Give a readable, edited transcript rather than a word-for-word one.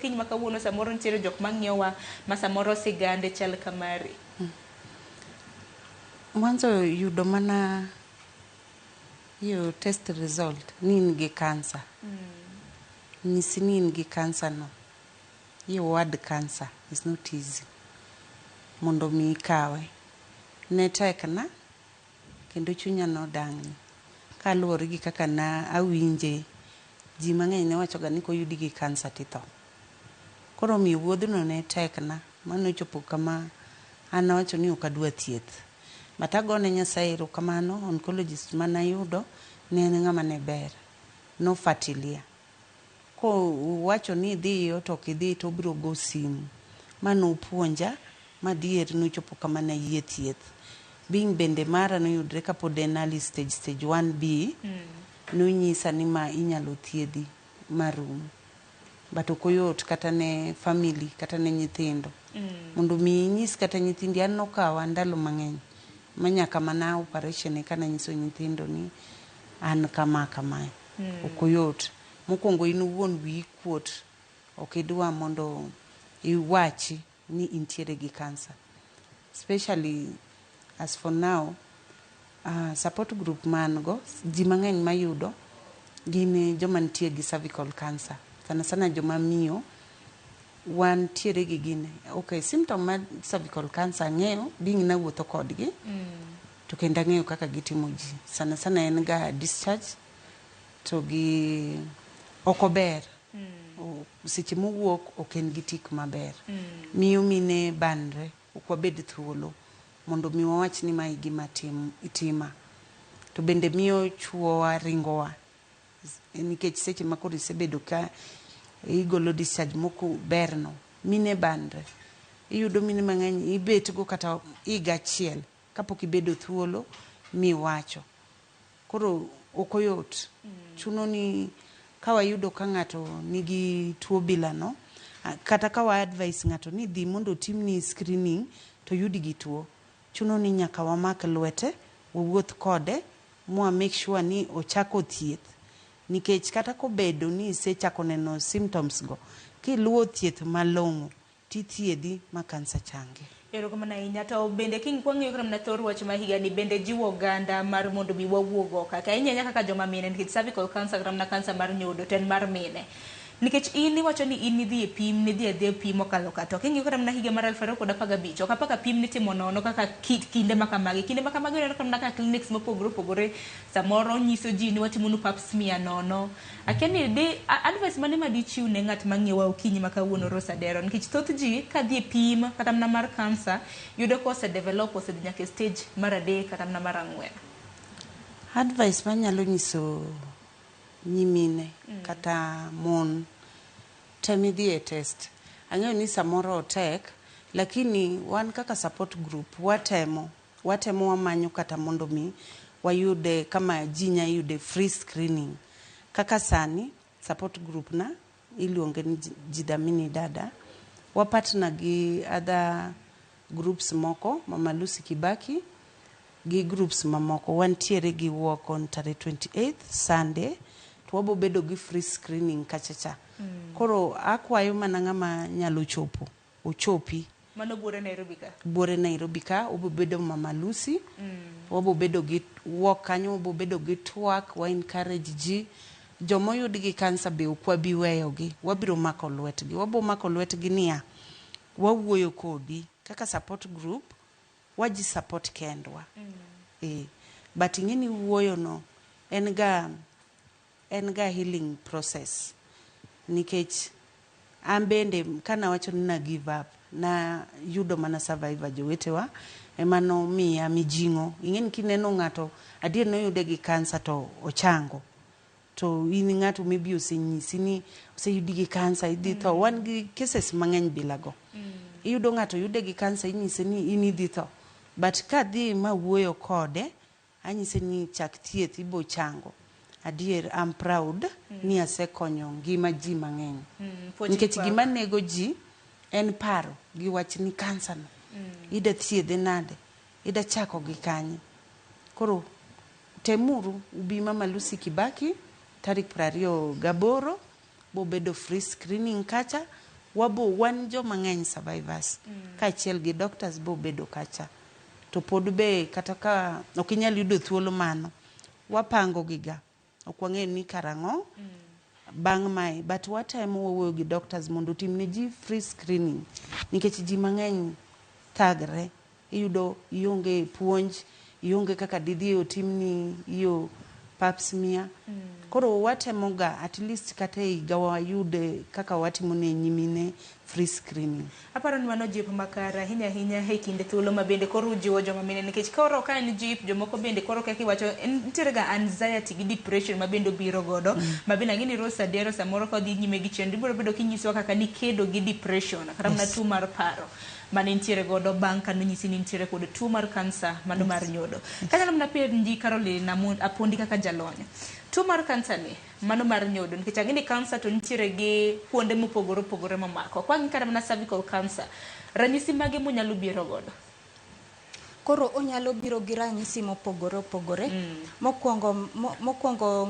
okinyi ma kawuono samoro nitiere jok mang'iyowa ma samoro sigande chal kamari. Mwanzo yudo mana yo test result ni in gi kansa. Nyisi ni in gi kansa no. Your word cancer is not easy. Mondo mi ikawe. Ne tekna kendo chunya nodang'ni. Kaluwore gi kaka na awinje, ji mang'eny ne wachoga ni koyudi gi kansa titho. Koro omiyo wuodhno ne tekna manochopo kama an awacho ni ok adwa thieth. But agone Nyasaye erokamano, oncologist manayudo ne en ng'ama ne ber. Nofuatilia. Kowacho ni idhiyo to ok idhi to obiro go simu. Ma nopuonja madier nochopo kama nayie thieth. Being bende mara noyudre kapod en early stage, stage 1B, nonyisa ni ma inyalo thiedhi marum. But ok oyot kata ne family kata ne nyithindo. Mondo mi inyis kata nyithindi an nokawa ndalo mang'eny ma nyaka mana operation eka nanyiso nyithindo ni an kama kamae. Ok oyot. Mokwongo in owuon wiyi kuot. Ok idwa mondo iwachi ni intiere gi kansa. Especially as for now, support group ma an go, ji mang'eny mayudo gin joma nitie gi cervical cancer. Sana sana joma miyo wantiere gi gini. Okay, symptom mar cervical cancer ang'eyo being nawuotho kodgi to kendo ang'eyo kaka gitimo ji. Sana sana en ga discharge to gi ok ober. Seche mowuok ok en gi tik maber. Miyo mine banre, ok wabed thuolo mondo mi wawach ni mae gima tima. To bende miyo chuowa ringowa nikech seche ma koro isebedo ka igolo discharge mok berno, mine banre. Iyudo mine mang'eny ibet go kata higa achiel kapok ibedo thuolo miwacho. Koro ok oyot. Chuno ni ka wayudo ka ng'ato nigi tuo bila no, kata ka wa advise ng'ato ni dhi mondo otimni screening to oyudi gi tuo. Chuno ni nyaka wamak lwete, wawuoth kode, mwa make sure ni ochako thieth. Nikech kata kobedo ni isechako neno symptoms go, kiluwo thieth malong'o, tithiedhi ma kansa changi. Erokamano ahinya. To bende kiny kwang'iyo kata mana thor wach ma higani bende jiwo oganda mar mondo mi wawuog oko. Ahinya ahinya kaka joma mine nikech cervical cancer kata mana kansa mar nyodo to en mar mine. Nikech in iwacho ni in nidhi e pim, nidhi adhiya e pim mokalo ka. To king'iyo kata mana higa mar 2015, ok apaka pim nitimo nono kaka kinde ma kamagi. Kinde ma kamagi ineno kata mana ka clinics mopogore opogore samoro nyiso ji ni watimonu pap smear nono. Akia ni di advice mane ma dichiw ne ng'at ma ng'iyowa okinyi ma kawuono Rose Adero nikech thoth ji kadhi e pim kata mana mar kansa yudo ka ose develop osedhi nyaka e stage mar adek kata mana mar ang'wen. Advice manyalo nyiso nyimine kata mon, tem idhi e test. Ang'eyo ni samoro otek, lakini wan kaka support group watemo, watemo wamanyo kata mondo mi wayude kama ji nya yude free screening. Kaka sani, support group na iluonge ni Jidhamini Dada. Wa partner gi other groups moko, Mama Lucy Kibaki, gi groups mamoko. Wantiere gi walk on tarehe 28 Sunday, to wabo bedo gi free screening kacha cha. Koro akwayo mana ng'ama nyalo chopo, ochopi. Mano buore Nairobi ka? Buore Nairobi ka, wabo bedo Mama Lucy. Wabo bedo gi walk kanyo, wabo bedo gi twak, wa encourage ji. Jomoyud gi kansa be ok wabi weyogi, wabiro mako lwetgi. Wabo mako lwetgi niya, wawuoyo kodi kaka support group, waji support kendwa. But ing'e ni wuoyo no en ga healing process. Nikech an bende kanawacho ni na give up, na yudo mana survivor jowetewa, ema nomiya mijing'o. Ing'e ni kineno ng'ato adier noyude gi kansa to ochango. To in ng'ato maybe osenyisi ni oseyudi gi kansa idhi tho. Wan gi cases mang'eny bila go. Iyudo ng'ato yude gi kansa inyise ni in idhi tho. But kadhi ma wuoyo kode, anyise ni chak thieth ibo chango. Adier I'm proud ni asekonyo ngima ji mang'eny. Nikech gima nego ji en paro gi wach ni kansa no. Ida thiedhe nade? Ida chako gi kanye? Koro temuru ubi Mama Lucy Kibaki tarik 28 bobedo free screening kacha. Wabo wan joma ng'eny survivors kaachiel gi doctors bo bedo kacha. To pod be kata ka ok inyal yudo thuolo mano, wapango giga. Ok wang'eyo ni karang'o bang' mae, but watemo wawuoyo gi doctors mondo otim ne ji free screening nikech ji mang'eny thagre. Iyudo ionge puonj, ionge kaka didhi otimni iyo pap smear. Koro watemo ga at least kata e higa wayud kaka watimo ne nyimine free screening. Aparo ni mano jip makare ahinya ahinya e kinde thuolo ma bende koro ujiwo joma mine nikech koro ka en jip jomoko bende koro kaka iwacho nitiere ga anxiety gi depression ma bende obiro godo ma bende ang'e ni Rose Adiero samoro ka odhi nyime gi chenro ibiro bedo kinyisowa kaka nikedo gi depression kata mana tuo mar paro mane nitiere godo bang' ka nonyisi ni nitiere kod tuo mar kansa mano mar nyodo. Kanyalo mana penji Caroline Apondi kaka jalony. Tuo mar kansa ni mano mar nyodo nikech ang'e ni kansa to nitiere gi kuonde mopogore opogore momako. Kwang'i kata mana cervical cancer, ranyisi mage monyalo biro godo? Koro onyalo biro gi ranyisi mopogore opogore. Mokwongo mokwongo.